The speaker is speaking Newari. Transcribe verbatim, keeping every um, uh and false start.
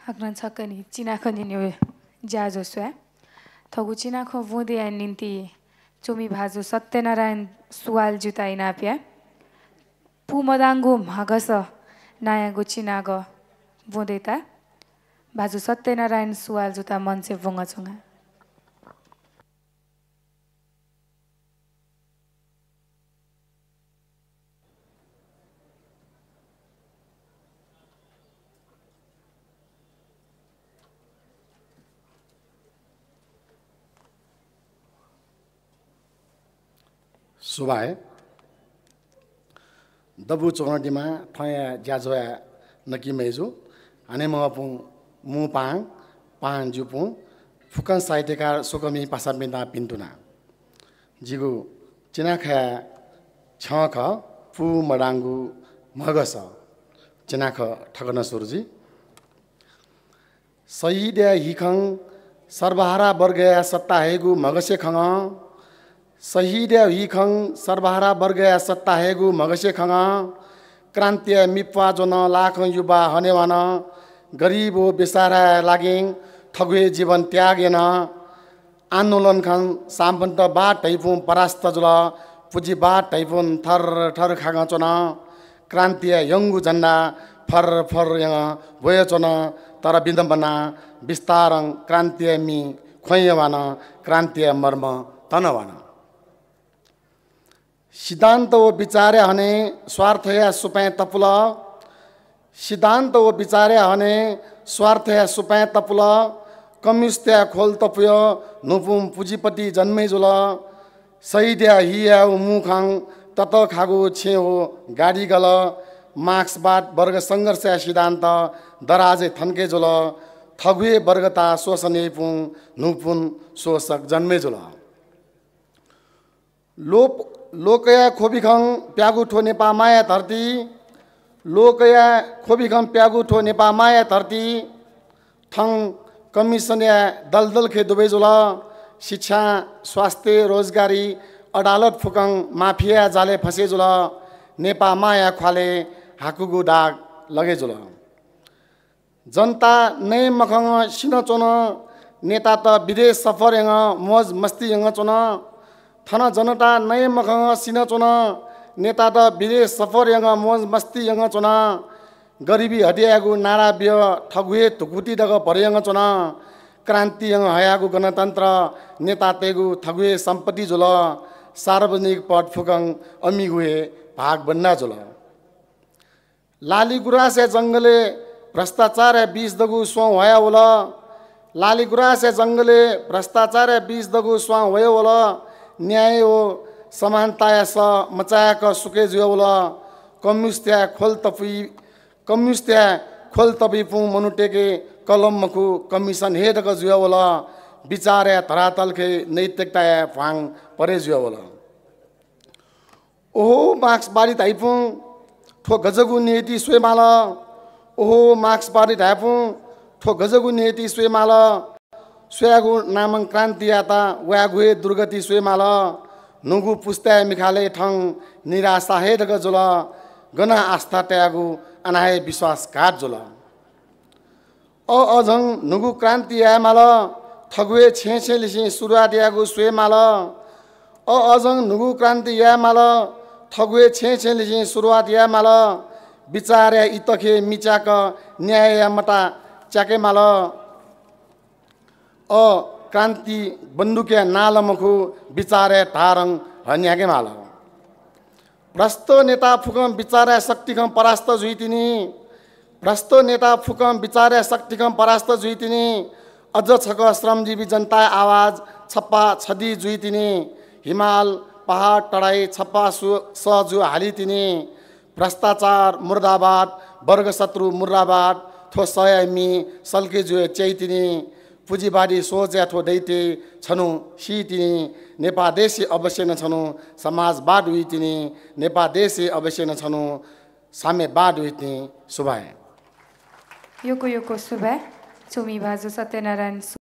हाकनं छकः नि चिनाखँ न्यनेगु ज्याझ्वः स्वये। थःगु चिनाखँ ब्वंदेया निंतिं च्वमि भाजु सत्यनारायण सुवाल जुयात इनाप याये। पू मदांगु म्हगस नायागु चिनाखँ ब्वंदेयात भाजु सत्यनारायण सुवाल जुयात मञ्चय् ब्वंकाच्वना। सुभाय्। दबू च्वनादिमा थौंया ज्याझ्वःया नकि मय्जु, हनेबहःपिं मू पाहां, पाहां ज्यूपिं, फुक्कं साहित्यकार, स्वकुमि पासापिन्त भिन्तुना। जिगु चिनाखँया छ्यं खः, पू मदांगु म्हगस। चिनाखँ थकनं सुरु जुइ। शहीदया हीखं सर्वहारा वर्गया सत्ता हयेगु म्हगसे खंगः। शहीदया हीखं सर्वहारा वर्गया सत्ता हयेगु म्हगसे खंगः। क्रान्तिया मिप्वाः ज्वन, लाखं युवा हनेवान। गरिब व बेसहाराया लागिं थगुहे जीवन त्याग यान। आन्दोलन खं सामन्त बात धइपिं परास्त जुल। पुँजी बात धइपिं थर थर खागं च्वन। क्रान्तिया यंगु झण्डा फर फर यंगं ब्वय् च्वन, तर विडम्बना बिस्तारं क्रान्तिया मि ख्वँय् वान, क्रान्तिया मर्म तन वान। सिद्धान्त व विचारया हने स्वार्थया सुपाँय् तपुल। सिद्धान्त व विचारया हने स्वार्थया सुपाँय् तपुल। कम्युनिस्टया ख्वल तपुय् न्हूपुं पुँजीपति जन्मे जुल। शहीदया हीया व मू खं ततःखागु छेँ व गाडी गल। मार्क्सवाद वर्ग संघर्षया सिद्धान्त दराजय् थन्के जुल। थगुहे वर्गता शोषण याइपुं न्हूपुं शोषक जन्मे जुल। लोप, लोकया ख्वबिखं प्यागु थ्व नेपाःमाया धर्ती, लोकया ख्वबिखं प्यागु थ्व नेपाःमाया धर्ती, थं कमिसनया दलदलखे दुबय् जुल। शिक्षा, स्वास्थ्य, रोजगारी, अदालत फुक्कं माफियाया जालय् फसे जुल। नेपाःमाया ख्वालय् हाकुगु दाग लगे जुल। जनता नये मखंगः सिनाच्वन, नेतात विदेश सफर यंगः मोज मस्ती यंगः च्वन। थन जनता नये मखंगः सिनाच्वन, नेतात विदेश सफर यंगः मोज मस्ती यंगः च्वन। गरिबी हटेयागु नारा बियः थगुहे धुकुति दक भरे यंगः च्वन। क्रान्ति यंगः हयागु गणतन्त्र नेतातय्गु थगुहे सम्पत्ति जुल। सार्वजनिक पद फुक्कं अमिगु हे भाग बन्ना जुल। लालिगुराँसया जंगलय् भ्रष्टाचारया विष दगु स्वां ह्वया वल। लालिगुराँसया जंगलय् भ्रष्टाचारया विष दगु स्वां ह्वया वल। न्याय व समानताया सः मचाय्क सुके जुया वल। कम्युनिस्टया ख्वल तपुइ, कम्युनिस्टया ख्वल तपुइपुं मनूतय्के कलम मखु, कमिसन हे दक जुया वल। विचारया धरातलखे नैतिकताया भ्वाङ परे जुया वल। ओहो मार्क्सवादी धाइपुं, थ्व गजगु नीति स्वये माल। ओहो मार्क्सवादी धाइपुं, थ्व गजगु नीति स्वये माल। स्वयागु नामं क्रान्ति यात, वयागु हे दुर्गति स्वये माल। न्हूगु पुस्ताया मिखालय् थं निराशा हे दक जुल। गन आस्था तयागु अन हे विश्वासघात जुल। अ, अझं न्हूगु क्रान्ति याये माल, थगुहे छेँ छेँलिसें सुरुवात यायेगु स्वये माल। अ, अझं न्हूगु क्रान्ति याये माल, थगुहे छेँ छेँलिसें सुरुवात याये माल। विचारया इतखे मिच्याक न्यायया मता च्याके माल। अ, क्रान्ति बन्दुकया नाल मखु, विचारया धारं हन्याके माल। भ्रष्ट नेता फुक्कं विचारया शक्तिखं परास्त जुइतिनि। भ्रष्ट नेता फुक्कं विचारया शक्तिखं परास्त जुइतिनि। अझ छकः श्रमजीवी जनताया आवाज छप्पा छदी जुइतिनि। हिमाल, पहाड, तराई छप्पा सु-, सः जु हालीतिनि। भ्रष्टाचार मुर्दाबाद, वर्गशत्रु मुर्दाबाद, थ्व सःया मि सल्के जुया च्याइतिनि। पुँजीवादी सोचया थ्व दैत्य छन्हु सीतिनि। नेपाः देशय् अवश्य नं छन्हु समाजवाद हुइतिनि। नेपाः देशय् अवश्य नं छन्हु साम्यवाद हुइतिनि। सुभाय्। यक्व यक्व सुभाय्। च्वमि भाजु सत्यनारायण